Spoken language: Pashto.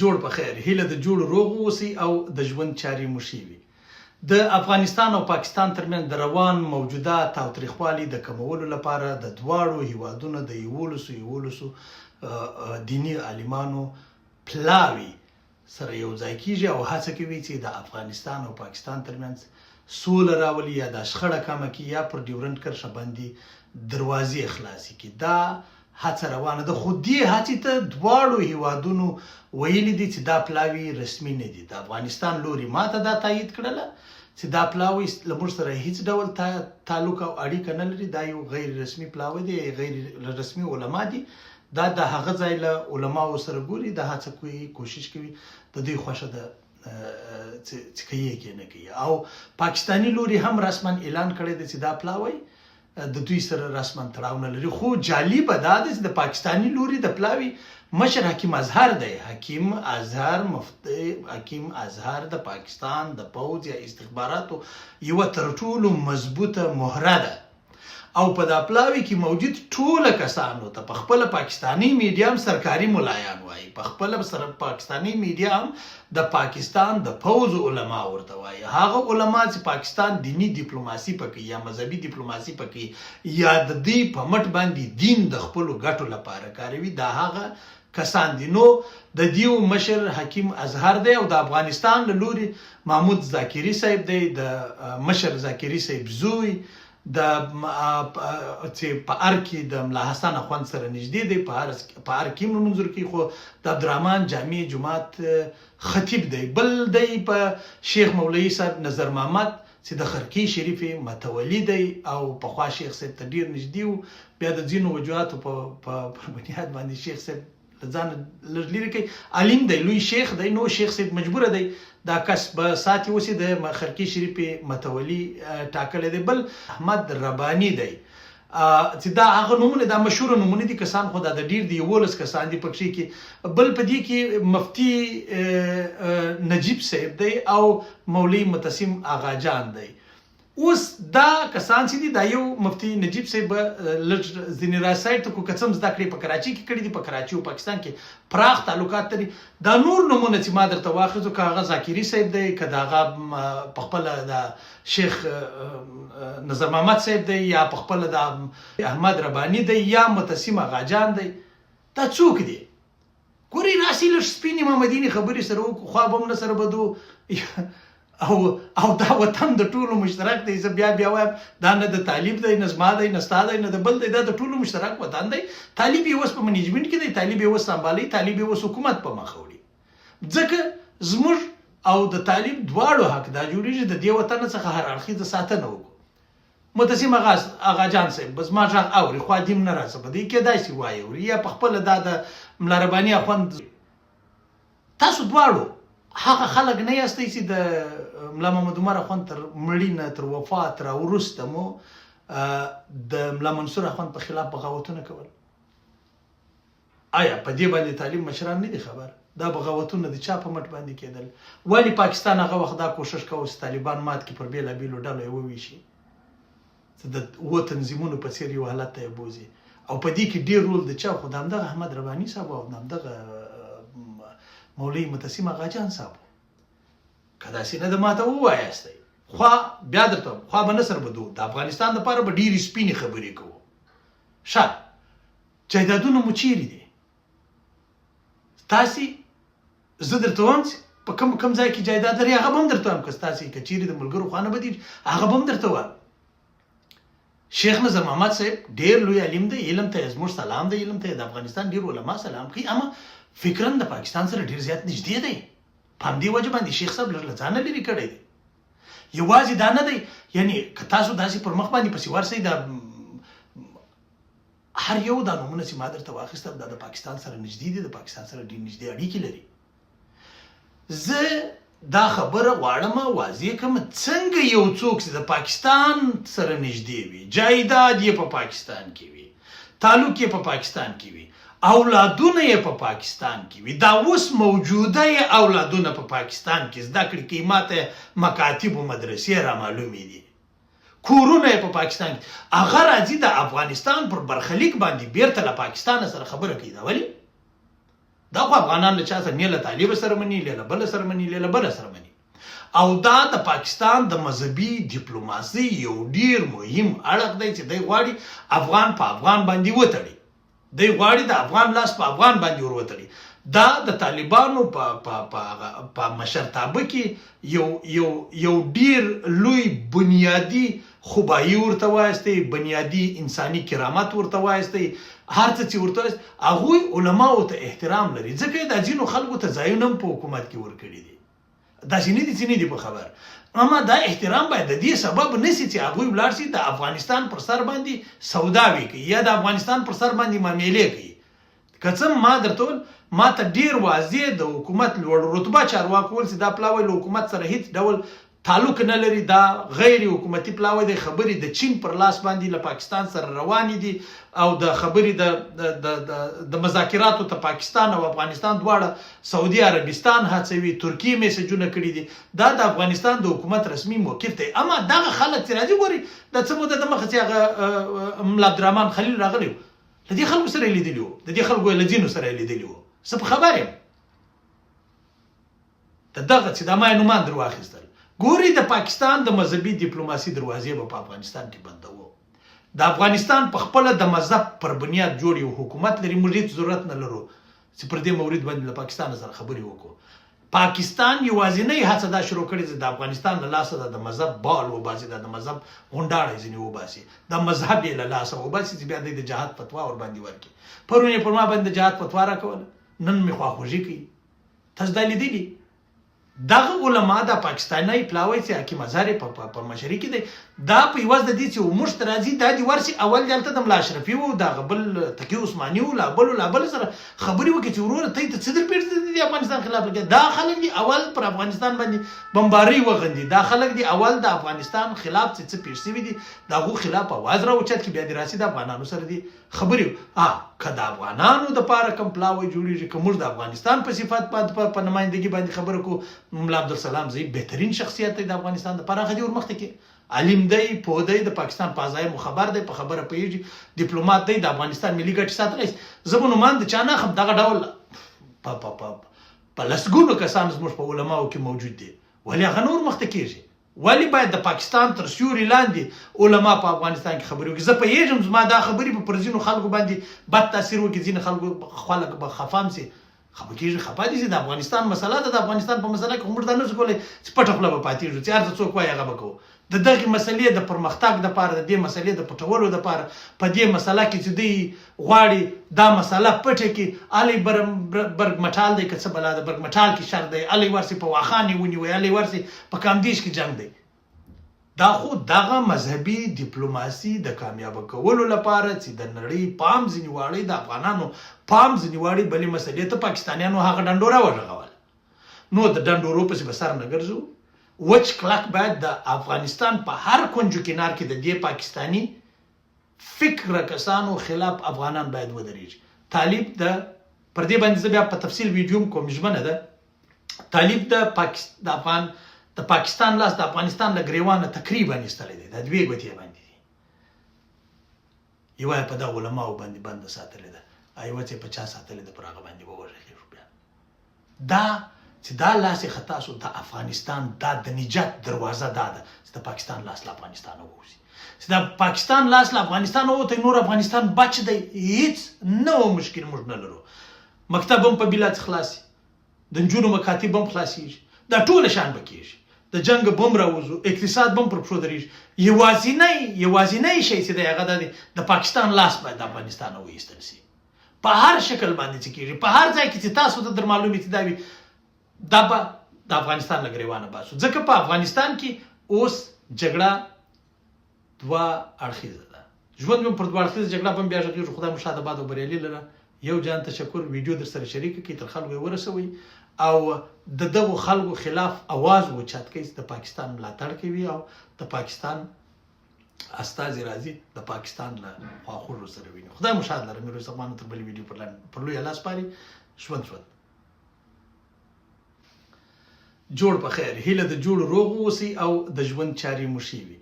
جوړ په خیر، هیله ده جوړ روغ اوسئ او د ژوند چارې مو ښې وي. د افغانستان او پاکستان ترمنځ د روان موجوده تاوتریخوالي د کمولو لپاره د دواړو هیوادونو د یولسو یولسو دیني عالمانو پلاوي سره یو ځای کیږي او هڅه کوي چې د افغانستان او پاکستان ترمنځ سوله راولي یا دا شخړه کمه کړي یا پر ډیورنډ کرښه باندې دروازې خلاصې کړي. دا هڅه روانه ده، خو دې هڅې ته دواړو هیوادونو ویلي دي چې دا پلاوي رسمي نه دي. د افغانستان لوري ماته دا تایید کړله چې دا پلاوی له موږ سره هیڅ ډول تعلق او اړیکه نه لري، دا یو غیر رسمي پلاوی دی، غیر رسمي علما دي، دا د هغه ځای له علماوو سره ګوري، دا هڅه کوي، کوشش کوي، د دوی خوښه ده چې کوي کې نه کوي. او پاکستاني لوري هم رسما اعلان کړی دی چې دا پلاوی د دوی سره رسما تړاو نه لري. خو جالبه دا ده چې د پاکستاني لوري د پلاوي مشر حکیم اظهر دی. حکیم اظهر مفتی حکیم اظهر د پاکستان د پوځ یا استخباراتو یوه تر ټولو مضبوطه مهره ده او په دا پلاوي کې موجود ټوله کسانو ته په خپله پاکستاني میډیا هم سرکاري ملایان وایي، په خپله سره پاکستاني میډیا هم د پاکستان د پوځ علما ورته وایي، هغه علما چې پاکستان دیني دیپلوماسي په کوي یا مذهبي دیپلوماسي په کوي یا د دوی په مټ باندې دین د خپلو ګټو لپاره کاروي، دا هغه کسان دي. نو د دیو مشر حکیم اظهر دی او د افغانستان له لوري محمود ذاکري صاحب دی، د مشر ذاکري صاحب زوی، د چې په ارګ کې د ملا حسن اخوند سره نږدې دی، په ارګ کې هم لمونځ ورکوي، خو د عبدالرحمن جامع جومات خطیب دی. بل دی په شیخ مولوي صاحب نظر محمد چې د خرقې شریفې متولي دی او پخوا شیخ صاحب ته ډیر نږدې و، بیا د ځینو وجوهاتو په بنیاد باندې شیخ صاحب له ځانه لږ لیرې کوي. عالم دی، لوی شیخ دی، نو شیخ صاحب مجبور دی دا کس به ساتي اوس یې د خرقې شریفې متولي ټاکلی دی. بل احمد رباني دی چې دا هغه نومونه، دا مشهور نومونه دي، کسان خو دا د ډیر دي، 11 کسان دي پکښې کې. بل په دې کې مفتي نجیب صاحب دی او مولوي متسم آغا جان دی. اوس دا کسان چې دي، دا یو مفتي نجیب صاحب به لږ ځینې را سایډ ته کو، که څه هم زده کړې په کراچۍ کې کړې دي، په کراچۍ او پاکستان کې پراخ تعلقات لري. دا نور نومونه چې ما درته واخیستو، که هغه ذاکري صاحب دی، که د هغه په خپله د شیخ نظر محمد صاحب دی، یا په خپله د احمد رباني دی، یا متسم اغا جان دی، دا څوک دي؟ ګورئ راسي لږ سپینې محمدینې خبرې سره وکړو، خوا به هم نه سره بدو او او دا وطن د ټولو مشترک دی. زه بیا بیا وایم، دا نه د طالب دی، نه زما دی، نه ستا دی، نه د بل دی، دا د ټولو مشترک وطن دی. طالب یې اوس په منیجمنټ کې دی، طالب یې اوس سمبالوي، طالب یې اوس حکومت په مخه وړي، ځکه زموږ او د طالب دواړو حق دا جوړیږي د دې وطن څخه هر اړخیزه ساتنه وکړو. متسم اغا اغا جان صاحب بس ما غږ اوري، خو دیم نه راځه په دې کېدای شي وایي اوري یا په خپله دا د ملا رباني اخوند. تاسو دواړو هغه خلک نه یاستئ چې د ملا محمد عمر اخوند تر مړینه، تر وفات را وروسته مو د ملا منصور اخوند په خلاف بغاوتونه کول. آیا په دې باندې طالب مشران نه دي خبر؟ دا بغاوتونه د چا په مټ باندې کېدل؟ ولې پاکستان هغه وخت دا کوشش کاوه چې طالبان مات کړي، پر بېلابېلو ډلو یې وویشي، چې د اوو تنظیمونو په څېر یو حالت ته یې بوځي؟ او په دې کې ډېر رول د چا؟ خو د همدغه احمد رباني صاحب او د همدغه مولوي متسم اغا جان صاحب. که داسې نه ده ماته ووایاستئ، خوا بیا درته خوا به نه سر بدو، د افغانستان دپاره به ډېرې سپینې خبرې کوو. ښه، جایدادونه مو چیرې دي؟ تاسې زه درته وایم چې په کوم کوم ځای کې جایداد لري، هغه به هم درته وایم. که ستاسې که چیرې د ملګرو خوا نه بدیږي، هغه به هم درته وایم. شیخ نظر محمد صاحب ډیر لوی عالم دی، علم ته زموږ سلام دی، علم ته د افغانستان ډیر علما سلام کوي، اما فکرا د پاکستان سره ډیر زیات نږدې دی. په همدې وجه باندې شیخ صاحب لږ له ځانه لرې کړی دی. یوازې دا نه دی، یعنی که تاسو داسې پر مخ باندې پسې ورسئ، دا هر یو دا نومونه چې ما درته واخیستل، دا د پاکستان سره نږدې دي، د پاکستان سره ډېر نږدې اړیکې لري. زه دا خبره غواړم واضح کړم، څنګه یو څوک چې د پاکستان سره نږدې وي، جایداد یې په پاکستان کې وي، تعلق یې په پاکستان کې وي، اولادونه یې په پاکستان کې وي، دا اوس موجوده یې اولادونه په پاکستان کې زده کړې کوي، ماته مکاتب او مدرسې را معلومې دي، کورونه یې په پاکستان کې، هغه راځي د افغانستان پر برخلیک باندې بیرته له پاکستان سره خبره کوي. دا ولې؟ دا خو افغانان له چا سره نه، له طالب سره مني، له بل سره مني، له بل سره مني. او دا د پاکستان د مذهبي دیپلوماسي یو ډیر مهم اړخ دی چې دی غواړي افغان په افغان باندې وتړي، دی غواړي د افغان لاس په افغان باندې ور وتړي. دا د طالبانو په په په په مشرتابه کې یو یو یو ډیر لوی بنیادی خوبایي ورته وایستئ، بنیادي انساني کرامت ورته وایستئ، هر څه چې ورته وایست. هغوی علماوو ته احترام لري، ځکه یې دا ځینو خلکو ته ځایونه هم په حکومت کې ورکړي دي. داسې نه دي چې نه دي په خبر، اما دا احترام باید د دې سبب نه شي چې هغوی ولاړ شي د افغانستان پر سر باندې سوداوې کوي یا د افغانستان پر سر باندې معاملې کوي. که څه ما درته وویل، ما ته ډېر واضح د حکومت لوړ رتبه چارواکو وویل چې دا پلاوی له حکومت سره هېڅ ډول تعلق نه لري، دا غیر حکومتي پلاوی دی، خبرې د چین پر لاس باندې له پاکستان سره روانې دي او د خبرې د د د د مذاکراتو ته پاکستان او افغانستان دواړه سعودي عربستان هڅوي، ترکیې میسجونه کړي دي. دا د افغانستان د حکومت رسمي موقف دی. اما دغه خلک چې راځي، ګوري دا څه موده د مخه چې هغه ملا عبدالرحمن خلیل راغلی و، له دې خلکو سره یې لیدلي وو، د دې خلکو له ځینو سره یې لیدلي وو، زه په خبر یم. د دغه چې دا ما یې نومان در واخیستل، ګوري د پاکستان د مذهبي دیپلوماسي دروازې به په افغانستان کې بندوو. د افغانستان په خپله د مذهب پر بنیاد جوړ یو حکومت لري، موږ هیڅ ضرورت نه لرو چې پر دې مورد باندې له پاکستان سره خبرې وکړو. پاکستان یوازینۍ هڅه دا شروع کړې چې د افغانستان له لاسه دا د مذهب بال وباسي، دا د مذهب غونډاړی ځینې وباسي، دا مذهب یې له لاسه وباسي چې بیا دی د جهاد فتوا ورباندې ورکړي. پرون یې پر ما باندې د جهاد فتوا راکوله، نن مې خواخوږي کوي. تاسو دا لیدلي دغه علما، دا پاکستاني پلاوی چې حکیم اظهر په په مشري کې دی، دا په عوض د دې چې موږ ته راځي، دا دې ورسي اول دې هلته د ملا اشرفي و، د هغه بل تقي عثماني و، لا بل لا بل سره خبرې وکړي چې وروره ته ته څه در پېښ دي د افغانستان خلاف لګیا. دا خلک دي اول پر افغانستان باندې بمباري وغندي، دا خلک دي اول د افغانستان خلاف چې څه پېښ شوي دي د هغو خلاف اواز راوچت کړي، بیا دې راسي د افغانانو سره دي خبرې. ها که د افغانانو د پاره کوم پلاوی جوړیږي، که موږ د افغانستان په صفت باندې په نمایندګي باندې خبره کو، ملا عبدالسلام زی بهترین شخصیت دی د افغانستان د پاره، هغه دی ورمخته کې عالم دی، پوه دی، د پاکستان په عزایمو خبر دی، په خبره پوهیږي، دیپلومات دی، د افغانستان ملي ګټې ساتلی. زه به نومان د چا نه اخم، دغه ډول په په په په لسګونو کسان زموږ په علماو کې موجود دي، ولې هغه نور مخته کیږي؟ ولې باید د پاکستان تر سیوري لاندې علما په افغانستان کې خبرې وکړي؟ زه پوهېږم زما دا خبرې به پر ځینو خلکو باندې بد تاثیر وکړي، ځینې خلکو خلک به خفه هم شي، خفه کېږي، خفه دي چې د افغانستان مسله ده. د افغانستان په مسله کې خو موږ دا نه شو کولی چې پټه خوله به پاتېږو چې هر څه څوک وایي هغه به کوو. د دغې مسلې د پرمختګ دپاره، د دې مسلې د پټولو دپاره، په دې مسله کې چې دوی غواړي دا مسله پټه کړي، هلی برګ مټال دی که څه بلا ده، برګ مټال کې شر دی، هلی ورسي په واخان یې ونیوی، هلی ورسي په کامدیش کې جنګ دی. دا خو دغه مذهبي دیپلوماسي د کامیابه کولو لپاره چې د نړۍ پام ځینې واړوي، د افغانانو پام ځینې واړوي بلې مسلې ته، پاکستانیانو هغه ډنډوره وغږوله. نو د ډنډورو پسې به سر نه ګرځو. وچ کلک باید د افغانستان په هر کنج و کنار کې د دې پاکستاني فکره کسانو خلاف افغانان باید ودرېږي. طالب د پر دې باندې زه بیا په تفصیل ویډیو هم کوم، ژمنه ده. طالب د پاکستان د افغان د پاکستان لاس د افغانستان له ګریوانه تقریبا ایستلی دی، دا دوې ګوتې باندې دي، یوه یې په دغه علماو باندې بنده ساتلې ده، یوه چې په چا ساتلې ده پر هغه باندې به وغږېږو. بیا دا چې دا لاس یې خطا شو د افغانستان، دا د نجات دروازه دا ده چې د پاکستان لاس له افغانستانه ووځي. چې د پاکستان لاس له افغانستانه ووتی، نور افغانستان بچ دی، هیڅ نو مشکل موږ نه لرو. مکتب هم په بلاڅ خلاص، د نجونو مکاتب هم خلاصیږي، دا ټول شان به کیږي، د جنګ به هم راوځو، اقتصاد به هم پر پښو درېږي. یوازینی شی چې دی هغه دا دی، د پاکستان لاس باید د افغانستانه وایستل شي په هر شکل باندې چې کېږي، په هر ځای کې چې تاسو ته در معلومې چې دا وي، دا به د افغانستان له ګریوانه باسو. ځکه په افغانستان کې اوس جګړه دوه اړخیزه ده، ژوند مې پر دوه اړخیزه جګړه به بیا غږېږو. خدای مو ښاد آباد او بریالي لره. یو جان تشکر، ویډیو در سره شریکه کړئ، تر خلکو یې ورسوئ او د دغو خلکو خلاف اواز اوچت کړئ چې د پاکستان ملاتړ کوي او د پاکستان استازي راځي د پاکستان له خواخوږو سره ویني. خدای مو ښاد لره. میرویس افغان تر بلې ویډیو پر لوی الله سپاري. ژوند ژوند جوړ په خیر. هیله د جوړ روغ اوسئ او د ژوند چارې مو ښې وي.